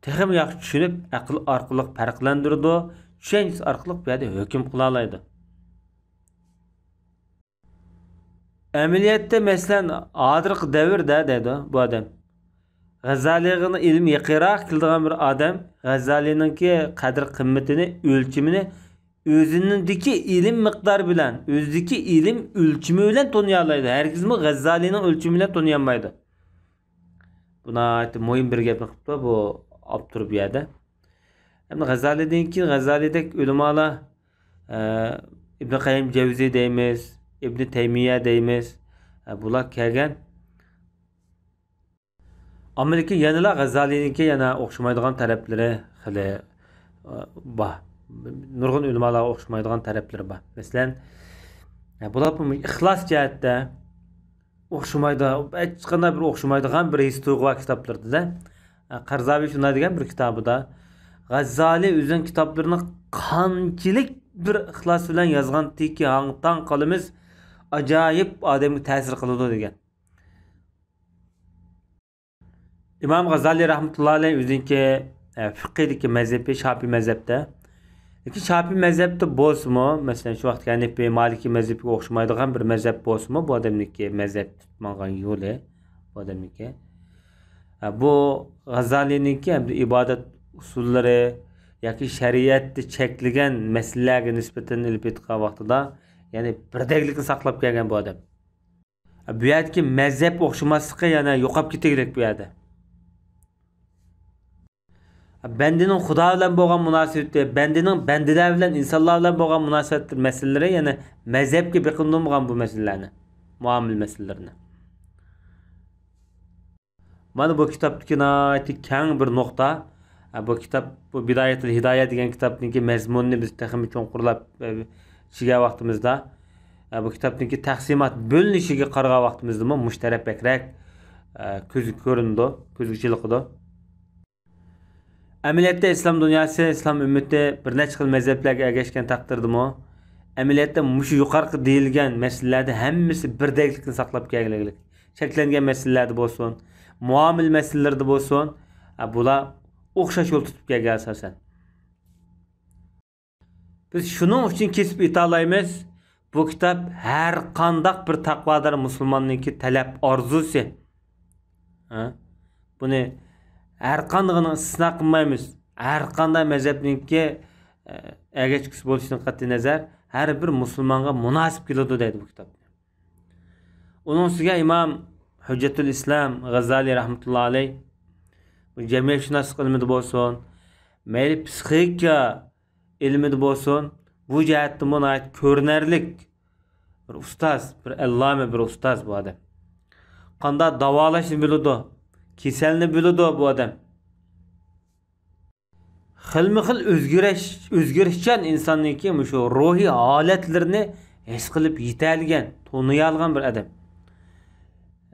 تېخىمۇ ياخشى چۈشىنىپ، ئەقىل ئارقىلىق پەرقلەندۈرىدۇ، چۈشەنچىسى ئارقىلىق بۇ يەردە ھۆكۈم قىلالايدۇ. ئەمەلىيەتتە، مەسىلەن، ھازىرقى دەۋردە دەيدۇ بۇ ئادەم. غەززالىغا ئىلىم يېقىنراق كېلىدىغان بىر ئادەم غەززالىنىڭكى قەدىر-قىممىتىنى، ئۆلچىمىنى ئۆزىنىڭدىكى ئىلىم مىقدارى بىلەن، ئۆزىدىكى ئىلىم ئۆلچىمى بىلەن تونۇيالايدۇ. ھەرگىزمۇ غەززالىنىڭ ئۆلچىمى بىلەن تونۇيالمايدۇ. بۇ ناھايىتى مۇھىم بىر گەپنى قىپتۇ بۇ ئاپتور بۇ يەردە. ئەمدى غەززالىدىن كېيىن غەززالىدەك ئۆلىمالار، ئە، ئىبن قەييىم جەۋزى دەيمىز، ئىبن تەيمىيە دەيمىز، ئە، بۇلار كەلگەن. ئەمما لېكىن يەنىلا غەززالىنىڭكى يەنە ئوخشىمايدىغان تەرەپلىرى خېلى، ئە، بار. نۇرغۇن ئۆلىمالارغا ئوخشىمايدىغان تەرەپلىرى بار. مەسىلەن، ئە، بۇلار بۇ ئىخلاس جەھەتتە ئوخشىمايدۇ، ھېچقانداق بىر ئوخشىمايدىغان بىر ھېس تۇيغۇ بار كىتابلىرىدا. قەرزاۋى شۇنداق دېگەن بىر كىتابىدا، غەززالى ئۆزىنىڭ كىتابلىرىنى قانچىلىك بىر ئىخلاس بىلەن يازغانتىكى، ھاڭ تاڭ قالىمىز، ئاجايىپ ئادەمگە تەسىر قىلىدۇ دېگەن. ئىمام غازالىي رەھمەتۇللا ئەلەيھ ئۆزىنىڭكى، ئە، فىقھىدىكى مەزھىپى شاپىي مەزھەپتە. لېكىن شاپىي مەزھەپتە بولسىمۇ، مەسىلەن، شۇ ۋاقىتتىكى ھەنىپىي، مالىكىي مەزھىپىگە ئوخشىمايدىغان بىر مەزھەپ بولسىمۇ، بۇ ئادەمنىڭكى مەزھەپ تۇتۇپ ماڭغان يولى، بۇ ئادەمنىڭكى. ئە، بۇ غازالىينىڭكى ھەمدە ئىبادەت ئۇسۇللىرى ياكى شەرىئەتتە چەكلىگەن مەسىلىلەرگە نىسبەتەن ئېلىپ ئېيتقان ۋاقتىدا، يەنى بىردەكلىكنى ساقلاپ كەلگەن بۇ ئادەم. بۇ يەردىكى مەزھەپ ئوخشىماسلىقى يەنە يوقاپ كېتىگلىك بۇ يەردە. بەندىنىڭ خۇدا بىلەن بولغان مۇناسىۋىتى، بەندىنىڭ بەندىلەر بىلەن، ئىنسانلار بىلەن بولغان مۇناسىۋەت مەسىلىلىرى يەنە مەزھەپكە بېقىندۇرمىغان بۇ مەسىلىلەرنى، مۇئامىلە مەسىلىلىرىنى. مانا بۇ كىتابتىكى ناھايىتى كەڭ بىر نۇقتا. ئە، بۇ كىتاب، بۇ بىدايەتۇل ھىدايە دېگەن كىتابنىڭكى مەزمۇنىنى بىز تېخىمۇ چوڭقۇرلاپ، ئە، چىگەن ۋاقتىمىزدا، ئە، بۇ كىتابنىڭكى تەقسىمات بۆلۈنۈشىگە قارىغان ۋاقتىمىزدىمۇ مۇشۇ تەرەپ بەكرەك، ئە، كۆزگە كۆرۈنىدۇ، كۆزگە چېلىقىدۇ. ئەمەلىيەتتە ئىسلام دۇنياسى، ئىسلام ئۈممىتى بىر نەچچە خىل مەزھەپلەرگە ئەگەشكەن تەقدىردىمۇ، ئەمەلىيەتتە مۇشۇ يۇقىرىقى دېيىلگەن مەسىلىلەردە ھەممىسى بىردەكلىكنى ساقلاپ كەلگەنلىك. چەكلەنگەن مەسىلىلەردە بولسۇن، مۇئامىلە مەسىلىلىرىدە بولسۇن، ئە، بۇلار ئوخشاش يول تۇتۇپ كەلگەن ئاساسەن. بىز شۇنىڭ ئۈچۈن كېسىپ ئېيتالايمىز، بۇ كىتاب ھەر قانداق بىر تەقۋادار مۇسۇلماننىڭكى تەلەپ ئارزۇسى. ھە؟ بۇنى ھەر قاندىقىنى ئىستىسنا قىلمايمىز. ھەر قانداق مەزھەپنىڭكى، ئە، ئەگەشكۈسى بولۇشىدىن قەتئىينەزەر، ھەر بىر مۇسۇلمانغا مۇناسىپ كېلىدۇ دەيدۇ بۇ كىتاب. ئۇنىڭ ئۈستىگە ئىمام ھۆججەتۇل ئىسلام غەززالى رەھمەتۇللا ئەلەيھ بۇ جەمئىيەتشۇناسلىق ئىلمىدا بولسۇن، مەيلى پسىخىكا ئىلمىدا بولسۇن، بۇ جەھەتتىمۇ ناھايىتى كۆرۈنەرلىك بىر ئۇستاز، بىر ئەللامە، بىر ئۇستاز بۇ ئادەم. قانداق داۋالاشنى بىلىدۇ، كېسەلنى بىلىدۇ بۇ ئادەم. خىلمۇ خىل ئۆزگىرىش، ئۆزگىرىشچان ئىنساننىڭكى مۇشۇ روھىي ھالەتلىرىنى ھېس قىلىپ يېتەلىگەن، تونۇيالىغان بىر ئادەم.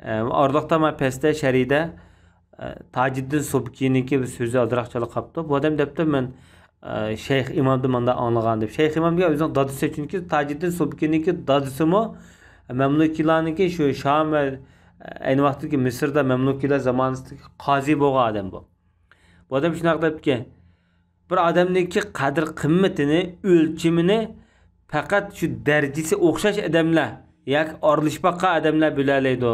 ئە، ئارىلىقتا مانا پەستە شەرھىدە، ئە، تاجىددىن سۇبكىنىڭكى بىر سۆزى ئازراق چالا قاپتۇ. بۇ ئادەم دەپتۇ، مەن، ئە، شەيخ ئىمامدىن مانداق ئاڭلىغان دەپ. شەيخ ئىمام دېگەن ئۆزىنىڭ دادىسى، چۈنكى تاجىددىن سۇبكىنىڭكى دادىسىمۇ مەملۇكىيلارنىڭكى شۇ شام ۋە ئەينى ۋاقىتتىكى مىسىردا مەملۇكىيلار زامانىسىدىكى قازى بولغان ئادەم بۇ. بۇ ئادەم شۇنداق دەپتىكەن، بىر ئادەمنىڭكى قەدىر قىممىتىنى، ئۆلچىمىنى پەقەت شۇ دەرىجىسى ئوخشاش ئادەملەر ياكى ئارىلىشىپ باققان ئادەملەر بىلەلەيدۇ.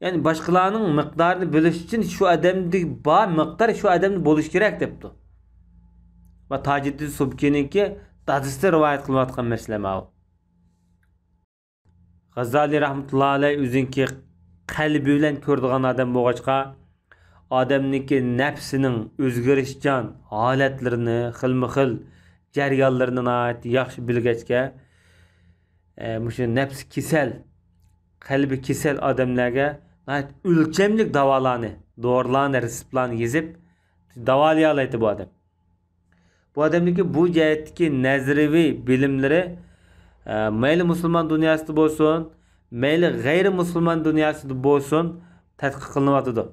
يەنى باشقىلارنىڭ مىقدارىنى بىلىش ئۈچۈن شۇ ئادەمدە بار مىقدار شۇ ئادەمدە بولۇشى كېرەك دەپتۇ. ۋە تاجىددىن سۇبكىنىڭكى دادىسى رىۋايەت قىلىۋاتقان مەسىلە ماۋۇ. غەززالى رەھمەتۇللا ئەلەيھ ئۆزىنىڭكى قەلبى بىلەن كۆرىدىغان ئادەم بولغاچقا، ئادەمنىڭكى نەپسىنىڭ ئۆزگىرىشچان ھالەتلىرىنى، خىلمۇ خىل جەريانلىرىنى ناھايىتى ياخشى بىلگەچكە، ئە، مۇشۇ نەپسى كېسەل، قەلبى كېسەل ئادەملەرگە ناھايىتى ئۆلچەملىك داۋالارنى، دورىلارنى، رېتسېپلارنى يېزىپ داۋالىيالايتتى بۇ ئادەم. بۇ ئادەمنىڭكى بۇ جەھەتتىكى نەزەرىيەۋى بىلىملىرى، ئە، مەيلى مۇسۇلمان دۇنياسىدا بولسۇن، مەيلى غەيرىي مۇسۇلمان دۇنياسىدا بولسۇن، تەتقىق قىلىنىۋاتىدۇ.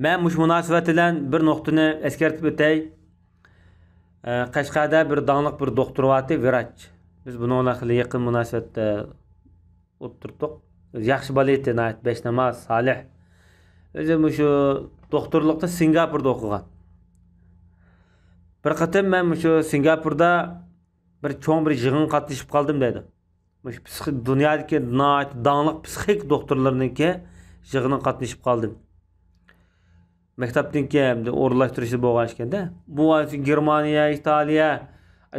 مەن مۇشۇ مۇناسىۋەت بىلەن بىر نۇقتىنى ئەسكەرتىپ ئۆتەي. ئە، قەشقەردە بىر داڭلىق بىر دوختۇر بارتى، ۋىراچ. بىز بۇنىڭ بىلەن خېلى يېقىن مۇناسىۋەتتە ئولتۇرتتۇق. ئۆزى ياخشى بالا ئىدى، ناھايىتى بەشناماز، سالىھ. ئۆزى مۇشۇ دوختۇرلۇقتا سىنگاپوردا ئوقۇغان. بىر قېتىم مەن مۇشۇ سىنگاپوردا بىر چوڭ بىر يىغىنغا قاتنىشىپ قالدىم دەيدۇ. مۇشۇ پسىخ-، دۇنيادىكى ناھايىتى داڭلىق پسىخىك دوختۇرلىرىنىڭكى يىغىنىغا قاتنىشىپ قالدىم. مەكتەپتىنكى ئەمدى ئورۇنلاشتۇرۇشى بولغان ئىكەندە. بۇ گېرمانىيە، ئىتالىيە،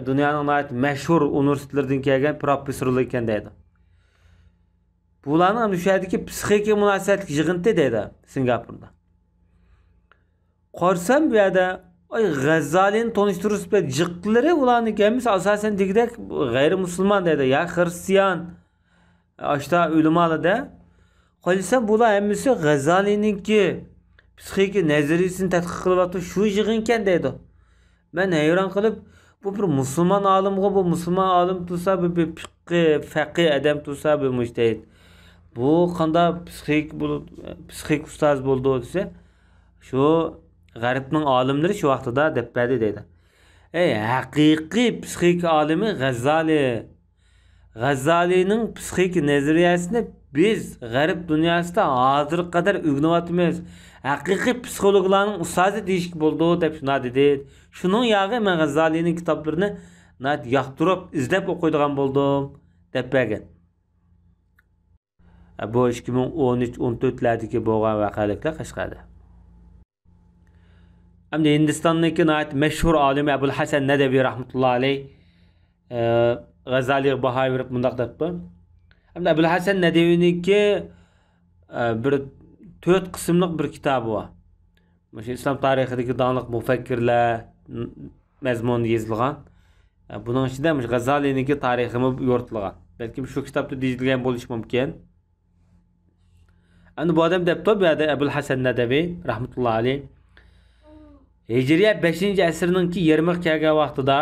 دۇنيانىڭ ناھايىتى مەشھۇر ئۇنىۋېرسىتېتلىرىدىن كەلگەن پروفېسسورلار ئىكەن دەيدۇ. بۇلارنىڭ ئەمدى شۇ يەردىكى پسىخىكىغا مۇناسىۋەتلىك يىغىنتى دەيدۇ، سىنگاپوردا. قارىسام بۇ يەردە، ئاي، غەززالىنى تونۇشتۇرۇش بىلەن جىقلىرى ئۇلارنىڭكى ھەممىسى ئاساسەن دېگۈدەك غەيرىي مۇسۇلمان دەيدۇ، يا خىرىستىيان، ئاشتا ئۆلىمالىدا. قارىسام بۇلار ھەممىسى غەززالىنىڭكى پسىخىكا نەزەرىيىسىنى تەتقىق قىلىۋاتىدۇ، شۇ يىغىنكەن دەيدۇ. مەن ھەيران قېلىپ، بۇ بىر مۇسۇلمان ئالىمغۇ، بۇ مۇسۇلمان ئالىم تۇرسا، بۇ بىر پىققى، فەقىھ ئادەم تۇرسا، بۇ مۇجتەھىد. بۇ قانداق پسىخىك بولۇپ، پسىخىك ئۇستاز بولدى دېسە، شۇ غەربنىڭ ئالىملىرى شۇ ۋاقتىدا دەپ بەردى دەيدۇ. ئەي، ھەقىقىي پسىخىك ئالىمى غەززالى. غەززالىنىڭ پسىخىك نەزەرىيەسىنى بىز غەرب دۇنياسىدا ھازىرغا قەدەر ئۆگىنىۋاتىمىز. ھەقىقىي پسىخولوگلارنىڭ ئۇستازى دېيىشكە بولىدۇ دەپ شۇنداق دېدى. شۇنىڭ ياغى مەن غەززالىنىڭ كىتابلىرىنى ناھايىتى ياقتۇرۇپ ئىزدەپ ئوقۇيدىغان بولدۇم دەپ بەرگەن. بۇ ئىككى مىڭ ئون ئۈچ، ئون تۆتلەردىكى بولغان ۋەقەلىكلەر قەشقەردە. ئەمدى ھىندىستاننىڭكى ناھايىتى مەشھۇر ئالىمى ئەبۇل ھەسەن نەدەۋى رەھمەتۇللا ئەلەيھ، ئە، غەززالىغا باھا بېرىپ مۇنداق دەپتۇ. ئەمدى ئەبۇل ھەسەن نەدەۋىنىڭكى، ئە، بىر تۆت قىسىملىق بىر كىتابى بار. مۇشۇ ئىسلام تارىخىدىكى داڭلىق مۇفەككىرلەر مەزمۇنىدا يېزىلغان. ئە، بۇنىڭ ئىچىدە مۇشۇ غەززالىنىڭكى تارىخىمۇ يورۇتۇلغان. بەلكىم شۇ كىتابتا دېيىلگەن بولۇشى مۇمكىن. ئەمدى بۇ ئادەم دەپتۇ، بۇ يەردە ئەبۇل ھەسەن نەدەۋى رەھمەتۇللا ئەلەيھ، ھىجرىيە بەشىنچى ئەسىرنىڭكى يېرىمىغا كەلگەن ۋاقتىدا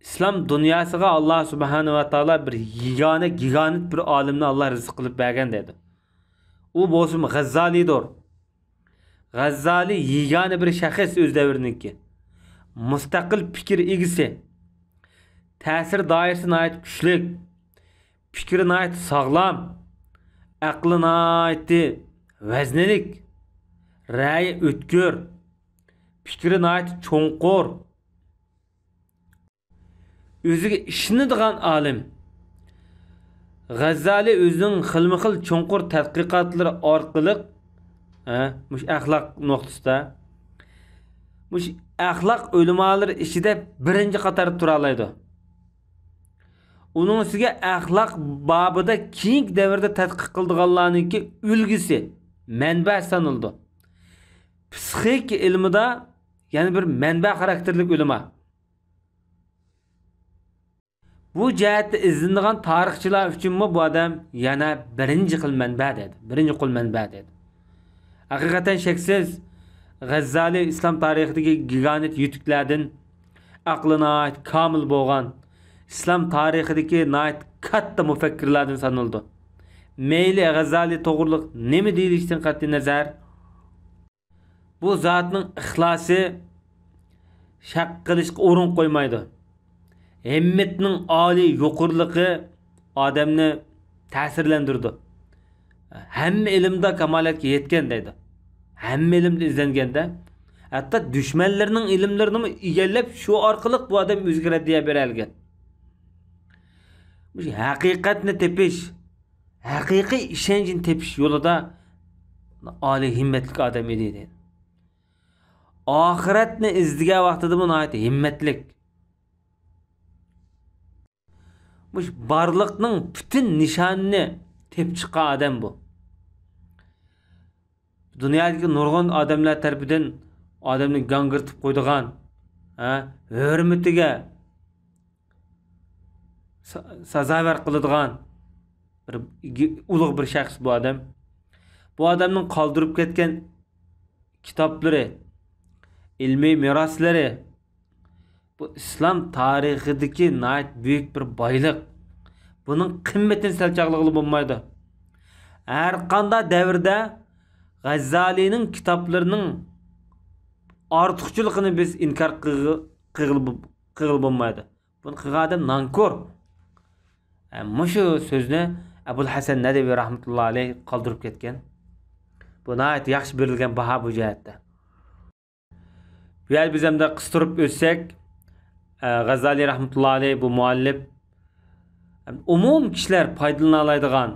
ئىسلام دۇنياسىغا ئاللا سۇبھانەھۇ ۋە تائالا بىر يېگانە، گىگانت بىر ئالىمنى ئاللا رىزىق قىلىپ بەرگەن دەيدۇ. ئۇ بولسىمۇ غەززالىدۇر. غەززالى يېگانە بىر شەخس ئۆز دەۋرىنىڭكى. مۇستەقىل پىكىر ئىگىسى. تەسىر دائىرىسى ناھايىتى كۈچلۈك. پىكرى ناھايىتى ساغلام، ئەقلى ناھايىتى ۋەزنىلىك، رەيى ئۆتكۈر، پىكرى ناھايىتى چوڭقۇر، ئۆزىگە ئىشىنىدىغان ئالىم. غەززالى ئۆزىنىڭ خىلمۇ خىل چوڭقۇر تەتقىقاتلىرى ئارقىلىق، ھە، مۇشۇ ئەخلاق نۇقتىسىدا، مۇشۇ ئەخلاق ئۆلىمالىرى ئىچىدە بىرىنچى قاتاردا تۇرالايدۇ. ئۇنىڭ ئۈستىگە ئەخلاق بابىدا كېيىنكى دەۋردە تەتقىق قىلىدىغانلارنىڭكى ئۈلگىسى، مەنبە سانىلىدۇ. پسىخىكا ئىلمىدا يەنە بىر مەنبە خاراكتېرلىك ئۆلىما. بۇ جەھەتتە ئىزدىنىدىغان تارىخچىلار ئۈچۈنمۇ بۇ ئادەم يەنە بىرىنچى خىل مەنبە دەيدۇ. بىرىنچى قول مەنبە دەيدۇ. ھەقىقەتەن شەكسىز، غەززالى ئىسلام تارىخىدىكى گىگانت يۈتۈكلەردىن، ئەقلى ناھايىتى كامىل بولغان، ئىسلام تارىخىدىكى ناھايىتى كاتتا مۇپەككىرلاردىن سانىلىدۇ. مەيلى غەززالى توغرىلىق نېمە دېيىلىشىدىن قەتئىينەزەر، بۇ زاتنىڭ ئىخلاسى شەك قىلىشقا ئورۇن قويمايدۇ. ھىممىتىنىڭ ئالىي يۇقىرىلىقى ئادەمنى تەسىرلەندۈرىدۇ. ھەممە ئىلىمدا كامالەتكە يەتكەن دەيدۇ. ھەممە ئىلىمدە ئىزدەنگەندە، ھەتتا دۈشمەنلىرىنىڭ ئىلىملىرىنىمۇ ئىگىلەپ، شۇ ئارقىلىق بۇ ئادەم ئۆزىگە رەددىيە بېرەلىگەن. مۇشۇ ھەقىقەتنى تېپىش، ھەقىقىي ئىشەنچنى تېپىش يولىدا ئالىي ھىممەتلىك ئادەم ئىدى دەيدۇ. ئاخىرەتنى ئىزدىگەن ۋاقتىدىمۇ ناھايىتى ھىممەتلىك. مۇشۇ بارلىقنىڭ پۈتۈن نىشانىنى تېپىپ چىققان ئادەم بۇ. دۇنيادىكى نۇرغۇن ئادەملەر تەرىپىدىن ئادەمنى گاڭگىرىتىپ قويىدىغان، ھە، ھۆرمىتىگە سا-، سازاۋەر قىلىدىغان بىر ئىگە-، ئۇلۇغ بىر شەخس بۇ ئادەم. بۇ ئادەمنىڭ قالدۇرۇپ كەتكەن كىتابلىرى، ئىلمىي مىراسلىرى، بۇ ئىسلام تارىخىدىكى ناھايىتى بۈيۈك بىر بايلىق. بۇنىڭ قىممىتىنى سەل چاغلىغىلى بولمايدۇ. ھەر قانداق دەۋردە غەززالىنىڭ كىتابلىرىنىڭ ئارتۇقچىلىقىنى بىز ئىنكار قىلغ-، قىلغىلى بو-، قىلغىلى بولمايدۇ. بۇنى قىلغان ئادەم نانكور. ھە، مۇشۇ سۆزنى ئەبۇل ھەسەن نەدىۋى رەھمەتۇللا ئەلەيھ قالدۇرۇپ كەتكەن. بۇ ناھايىتى ياخشى بېرىلگەن باھا بۇ جەھەتتە. بۇ يەردە بىز ئەمدى قىستۇرۇپ ئۆتسەك، ئە، غەززالى رەھمەتۇللا ئەلەيھ بۇ مۇئەللىپ ئومۇم كىشىلەر پايدىلىنالايدىغان،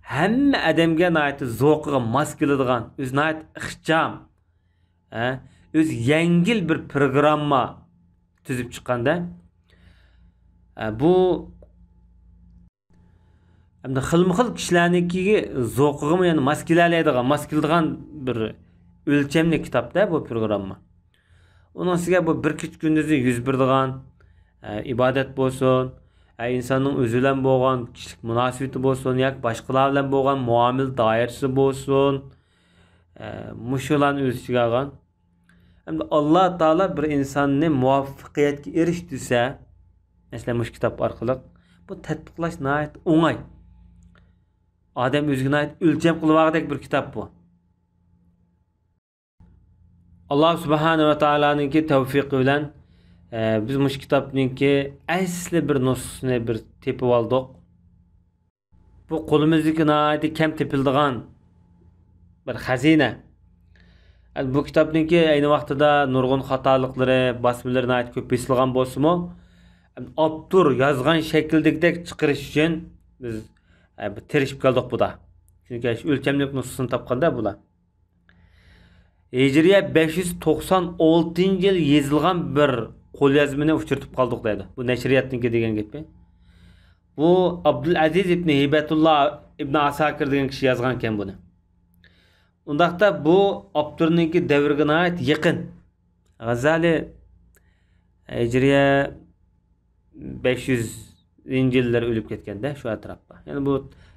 ھەممە ئادەمگە ناھايىتى زوقىغا ماس كېلىدىغان، ئۆزى ناھايىتى ئىخچام، ھە، ئۆزى يەڭگىل بىر پروگرامما تۈزۈپ چىققاندا، ھە، بۇ ئەمدى خىلمۇ خىل كىشىلەرنىڭكى زوقىغىمۇ يەنە ماس كېلەلەيدىغان، ماس كېلىدىغان بىر ئۆلچەملىك كىتابتا بۇ پروگرامما. ئۇنىڭ ئۈستىگە بۇ بىر كېچە كۈندۈزى يۈز بېرىدىغان، ھە، ئىبادەت بولسۇن، ھە، ئىنساننىڭ ئۆزى بىلەن بولغان كىشىلىك مۇناسىۋىتى بولسۇن ياكى باشقىلار بىلەن بولغان مۇئامىلە دائىرىسى بولسۇن، ئە، مۇشۇلارنى ئۆز ئىچىگە ئالغان. ئەمدى ئاللا تائالا بىر ئىنساننى مۇۋەپپەقىيەتكە ئېرىش دېسە، مەسىلەن، مۇشۇ كىتاب ئارقىلىق، بۇ تەتبىقلاش ناھايىتى ئوڭاي. ئادەم ئۆزىگە ناھايىتى ئۆلچەم قىلىۋالغۇدەك بىر كىتاب بۇ. ئاللا سۇبھانە ۋە تائالانىڭكى تەۋفىقى بىلەن، ئە، بىز مۇشۇ كىتابنىڭكى ئەسلى بىر نۇسخىسىنى بىر تېپىۋالدۇق. بۇ قولىمىزدىكى ناھايىتى كەم تېپىلىدىغان بىر خەزىنە. بۇ كىتابنىڭكى ئەينى ۋاقتىدا نۇرغۇن خاتالىقلىرى، باسمىلىرى ناھايىتى كۆپ بېسىلغان بولسىمۇ، ئاپتور يازغان شەكىلدىكىدەك چىقىرىش ئۈچۈن بىز، ئە، بىر تىرىشىپ كەلدۇق بۇدا. چۈنكى شۇ ئۆلچەملىك نۇسخىسىنى تاپقاندا بۇلار. ھىجرىيە بەش يۈز توقسان ئالتىنچى يىل يېزىلغان بىر قوليازمىنى ئۇچرىتىپ قالدۇق دەيدۇ. بۇ نەشرىياتنىڭكى دېگەن گېپى. بۇ ئابدۇلئەزىز ئىبنى ھىبەتۇللا ئىبنى ئاساكىر دېگەن كىشى يازغانكەن بۇنى. ئۇنداقتا بۇ ئاپتورنىڭكى دەۋرىگە ناھايىتى يېقىن. غەززالى ھىجرىيە بەش يۈزىنچى يىللىرى ئۆلۈپ كەتكەندە، شۇ ئەتراپتا. يەنى بۇ،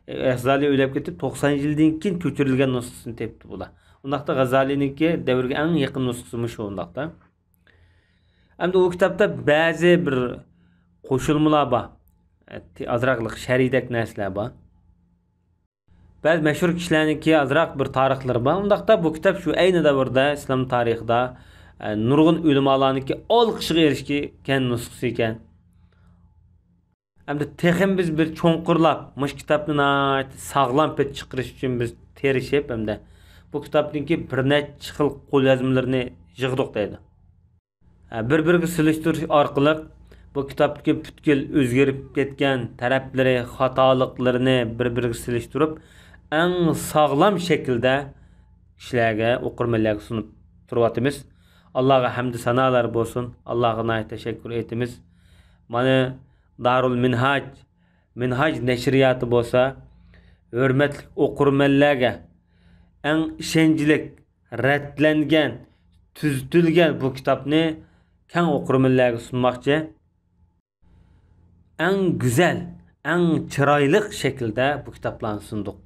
ئە، غەززالى ئۆلۈپ كېتىپ، توقسان يىلدىن كېيىن كۆچۈرۈلگەن نۇسخىسىنى تېپىپتۇ بۇلار. ئۇنداقتا غەززالىنىڭكى دەۋرىگە ئەڭ يېقىن نۇسخىسى مۇشۇ ئۇنداقتا. ئەمدى ئۇ كىتابتا بەزى بىر قوشۇلمىلار بار. ئە، تې-، ئازراقلىق شەرھدەك نەرسىلەر بار. بەزى مەشھۇر كىشىلەرنىڭكى ئازراق بىر تارىخلىرى بار. ئۇنداقتا بۇ كىتاب شۇ ئەينى دەۋردە ئىسلام تارىخىدا، ئە، نۇرغۇن ئۆلىمالارنىڭكى ئالقىشىغا ئېرىشكەن نۇسخىسى ئىكەن. ئەمدى تېخىمۇ بىز بىر چوڭقۇرلاپ، مۇشۇ كىتابنى ناھايىتى ساغلام پېتى چىقىرىش ئۈچۈن بىز تىرىشىپ، ئەمدى بۇ كىتابنىڭكى بىر نەچچە خىل قوليازمىلىرىنى يىغدۇق دەيدۇ. بىر-بىرىگە سېلىشتۇرۇش ئارقىلىق بۇ كىتابتىكى پۈتكۈل ئۆزگىرىپ كەتكەن تەرەپلىرى، خاتالىقلىرىنى بىر-بىرىگە سېلىشتۇرۇپ، ئەڭ ساغلام شەكىلدە كىشىلەرگە، ئوقۇرمەنلەرگە سۇنۇپ تۇرۇۋاتىمىز. ئاللاغا ھەمدۇ سانالار بولسۇن، ئاللاغا ناھايىتى تەشەككۈر ئېيتىمىز. مانا دارۇل مىنھاج، مىنھاج نەشرىياتى بولسا ھۆرمەتلىك ئوقۇرمەنلەرگە ئەڭ ئىشەنچلىك، رەتلەنگەن، تۈزىتىلگەن بۇ كىتابنى كەڭ ئوقۇرمەنلەرگە سۇنماقچى. ئەڭ گۈزەل، ئەڭ چىرايلىق شەكىلدە بۇ كىتابلارنى سۇندۇق.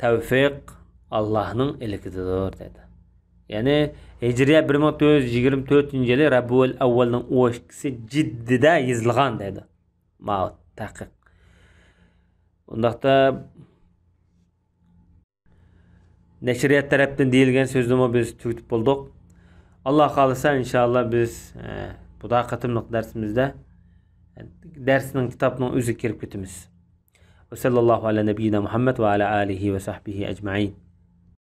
تەۋفىق ئاللاھنىڭ ئىلكىدىدۇر، دېدى. يەنى ھىجرىيە بىر مىڭ تۆت يۈز يىگىرمە تۆتىنچى يىلى رەبىئۇل ئەۋۋەلنىڭ ئون ئىككىسى جىددىدە يېزىلغان، دەيدۇ ماۋۇ تەھقىق. ئۇنداقتا نەشرىيات تەرەپتىن دېيىلگەن سۆزنىمۇ بىز تۈگىتىپ بولدۇق. ئاللا خالىسا، ئىنشائاللا، بىز، ئە، بۇدا قېتىملىق دەرسىمىزدە، ئە، دەرسنىڭ، كىتابنىڭ ئۆزىگە كىرىپ كېتىمىز. وصلى الله على نبينا محمد وعلى آله وصحبه أجمعين.